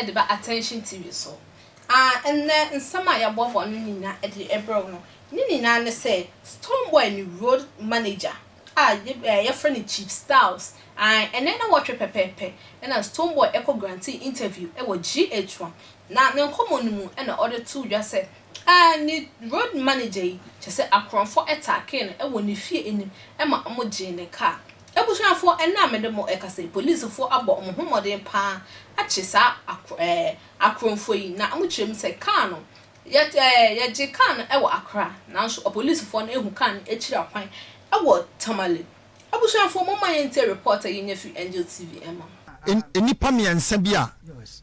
de ba Attention TV so. Ah, ɛnnɛ nsɛm a yɛaboaboa ano nyinaa de rebrɛ wo no, ne nyinaa ne sɛ Stonebwoy ne road manager a yɛfrɛ no Chief Styles, ah, ɛnnɛ nnawɔtwe pɛpɛɛpɛ na Stonebwoy kɔ grantee interview wɔ GH1. Na ne nkɔmmɔ no mu na ɔde too dwa sɛ, ah, ne road manager yi, kyerɛ sɛ akorɔmfoɔ taakee no wɔ ne fie anim ma wɔgyee ne car. Abusuafoɔ, ɛnnɛ a mede mo rekasa yi, polisifoɔ abɔ wɔn ho mmɔden pa ara akye saa ɛɛ akorɔmfoɔ yi, na wɔkyerɛ mu sɛ kaa no, yɛ ɛɛ yɛgyee kaa no wɔ Accra, nanso apolisifoɔ no ahu kaa no akyiri akwan wɔ Tamale. Abusuafoɔ, momma yɛntie report a yɛnya firi Angel TV mma mo. Nnipa mmiɛnsa bi a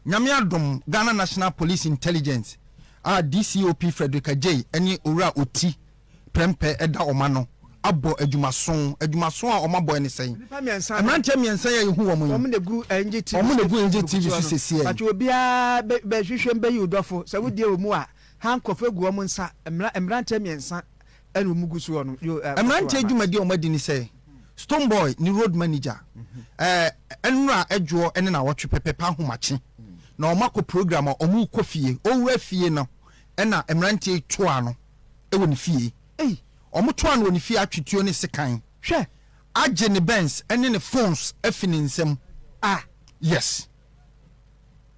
Nyame adom Ghana National Police Intelligence a DCOP Frederick Adjei ne Owura Oti Prempeh da wɔn ano abɔ adwumaso. Adwumaso a wɔabɔ ne sɛn? Nnipa mmiɛnsa no. Mmeranteɛ mmiɛnsa yi a yɛhu wɔn yi. Wɔn na egu Angel TV Wɔn na egu Angel TV so seesei yi. Pakyɛ obiara bɛ bɛhwehwɛ mu bɛyi wo dɔfo. Sɛ wo deɛ wɔ mu a, handcuff egu wɔn nsa. Mmra mmeranteɛ mmiɛnsa ɛna wɔn gu soɔ no. Yo, ɛ, kɔ so Mmeranteɛ Amat. dwumadi a wɔadi ne sɛ, Stonebwoy ne road manager, ɛɛ, nnora ɛdwoɔ ne nawɔtwe pɛpɛpɛ ahomakye na wɔakɔ program a wɔrekɔ fie. Ɔrewura fie no ɛna mmeranteɛ yi toaa no wɔ ne fie. Ei! Wɔtoaa no wɔ ne fie atwe tuo ne sekan. Hwɛ! Agye ne Benz ne ne phones afi ne nsam. Ah! Yes.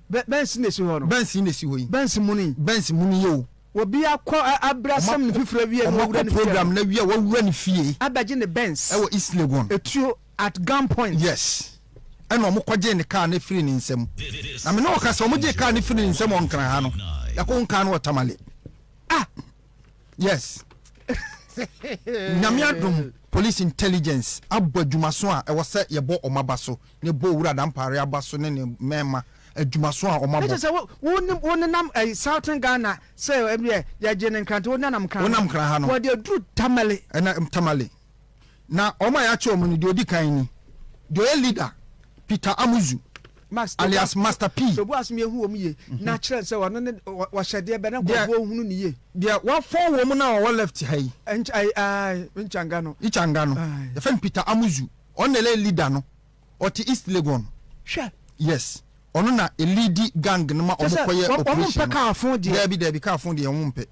Bɛ, Benz na esi hɔ no. Benz yi na esi hɔ yi. Benz muni yi. Benz muni yi o. Obi akɔ ɛ, abrɛ asɛm ne fifiri awie na wawura Wɔakɔ ne fie program no. no awie a wawura ne fie. Abɛgye ne Benz. Ɛwɔ East Legon. Etuo at gun point. Yes. Ɛna wɔkɔgyee ne car no firii ne nsam. Na me ne wo kasa, wɔgyee car no firii ne nsam wɔ Nkran ha no, yɛakɔhu car no wɔ Tamale. Ah! Yes. Nyame adom, police intelligence abɔ adwumaso a ɛwɔ sɛ yɛbɔ wɔn aba so, na yɛbɔ Owura Dampare aba so ne ne mmarima adwumaso a wɔn Ne abɔ. kyerɛ sɛ wo wo ne wo nenam ɛyi southern Ghana sɛ ɛbi yɛgye ne nkrante wo nenam nkran Wonam Nkran ha no. Wɔde aduru Tamale. Ɛna Tamale. Na wɔn a yɛakye wɔn no, deɛ ɔdi kan ni, deɛ ɔyɛ leader, Peter Amuzu, Max, alias Master P. Tobu asom yɛhu wɔn yie na kyerɛ sɛ ɔno ne wɔhyɛ deɛ bɛ na nkurɔfoɔ hunu ne yie. Deɛ wafɔn wɔn no a ɔwɔ left ha yi. Nchanga no. Nchanga no, yɛfrɛ no Peter Amuzu, ɔno na ɛyɛ leader no, ɔte East Legon. Hwɛ. Yes, ɔno na ɛleadi gang no ma wɔn kɔyɛ operation no. Wɔn mpɛ kaa fon deɛ. Daabi daabi, kaa fon deɛ wɔn mpɛ.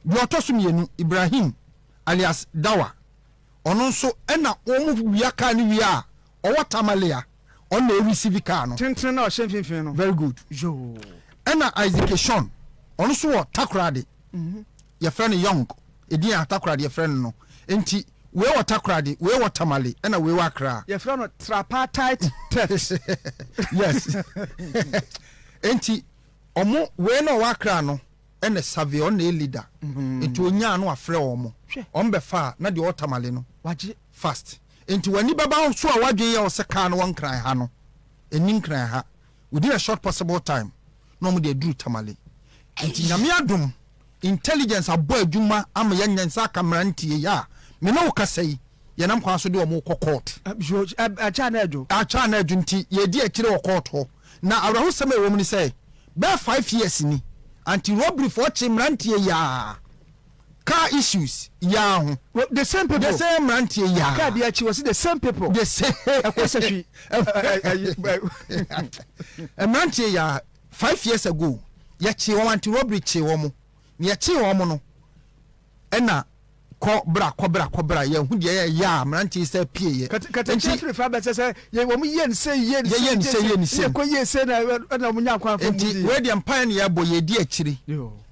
Deɛ ɔtɔ so mmienu, Ibrahim alias Dawa, ɔno nso ɛna wɔn wia kaa no wie a, ɔwɔ Tamale a, ɔno na ɛreceive kaa no. Tenten na ɔhyɛ mfimfini no. Very good. Yoo. Ɛna Isaac Eshon, ɔno nso wɔ Takoradi. Yɛfrɛ no Young, edin a Takoradi yɛfrɛ no no. Nti wei wɔ Takoradi, wei wɔ Tamale, ɛna wei wɔ Accra. Yɛfrɛ no tripartite theft. Yes. Nti ɔmo wei na ɔwɔ Accra no, ɛna survey ɔno na ɛyɛ leader nti onyaa no afrɛ wɔn wɔn bɛfa a na deɛ ɔwɔ Tamale no wagye fast nti w'ani bɛba so a w'adwene yɛ wo sɛ car no wɔ Nkran ha no ɛnni Nkran ha within a short possible time na wɔn de aduru Tamale nti Nyame adom intelligence abɔ adwuma ama yɛanya nsa aka mmeranteɛ yi a me ne wo kasa yi yɛnam kwan so de wɔn rekɔ court. Akyɛ na adwo. Akyɛ na adwo nti yɛredi akyire wɔ court hɔ. Na awerɛhosɛm a ɛwɔ mu ne sɛ, bɛyɛ 5 years ni, anti robbery foɔ kye mmeranteɛ yi ara, car issues yi ara ho. The same people. The same mmeranteɛ yi ara. Car bi akyi wɔsi the same people. The same. Ɛkɔ sɛ hwi. Mmeranteɛ yi ara, 5 years ago, yɛkyee wɔn, anti robbery kyee wɔn. Na yɛkyee wɔn no, ɛna kɔ bra kɔ bra kɔ bra yɛn ho deɛ yɛ a mmeranteɛ yi sɛ pie yɛ. Katakyie firi fa bɛsɛ sɛ yɛ wɔn yie ne se yie ne se yɛ ne se yie ne se yɛ kɔ yie se na ɛna wɔn nya kwan fɔ mu di. Nti wei deɛ mpaeɛ ne yɛbɔ yɛdi akyire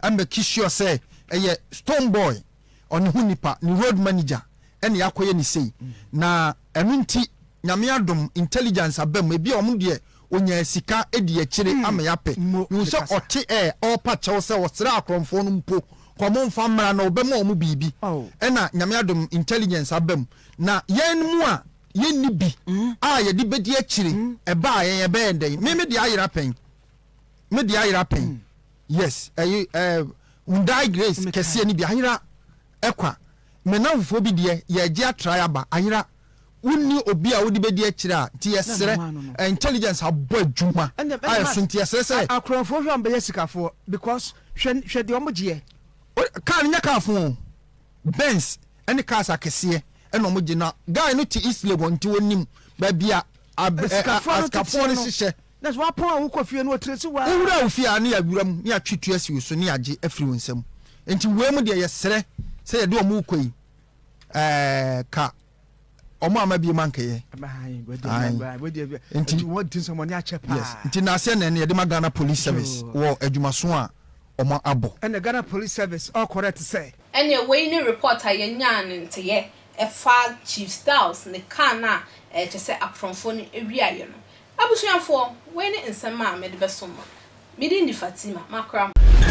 ɛmɛ sure sɛ ɛyɛ Stonebwoy ɔne ho nipa ne road manager ɛna yɛakɔyɛ ne sei na ɛno nti Nyame adom intelligence aba mu ebi a wɔn deɛ onya sika di akyire ama yɛapɛ mehu sɛ ɔte ɛ ɔrepa kyɛw sɛ ɔsrɛ akorɔmfoɔ no mpo kɔ ɔmo mfa mmra na ɔbɛma ɔmo biribi ɛna Nyame adom intelligence aba mu na yɛn mu a yɛnni bi a yɛde bɛdi akyire ɛba a yɛn yɛbɛyɛ dɛn me me deɛ ayera pɛn me deɛ ayera pɛn yes ɛyi ɛɛ Hyundai Grace kɛseɛ no bi ayera ɛkwa me namfofoɔ bi deɛ yɛgye atrae aba ayera wonni obi a wode bɛdi akyire a nti yɛsrɛ intelligence abɔ adwuma a ɛso nti yɛsrɛ sɛ akorɔmfoɔ hwɛ ɔmo bɛyɛ sikafoɔ because hwɛ hwɛ deɛ ɔmo gyeɛ. Car no nyɛ car fo o, Benz ɛne cars akɛseɛ ɛna ɔmo gye na guy no te East Legon nti onim baabi a asikafoɔ no hyehyɛ. Na sɛ wapɔn a wokɔ fie no ɔtresi wo ara. Wowura wo fie a ne yɛawura mu ne yɛatwe tuo asi wo so ne yɛagye afiri wo nsam. Nti wei mu deɛ yɛsrɛ sɛ yɛde wɔn rekɔ yi ɛɛ ka wɔn amma biem ankɛyɛ. Ae. Nti yes nti naaseɛ na ɛne yɛde ma Ghana Police Service wɔ adwumaso a wɔn abɔ. Ɛna Ghana Police Service all correct sɛ. Ɛneɛ wei ne report a yɛnyaa no nteyɛ ɛfa Chief Styles ne car no a kyerɛ sɛ akorɔmfoɔ no wiaeɛ no. Abusuafoɔ, wei ne nsɛm a mede bɛsom mo. Me din de Fatima, makora mo.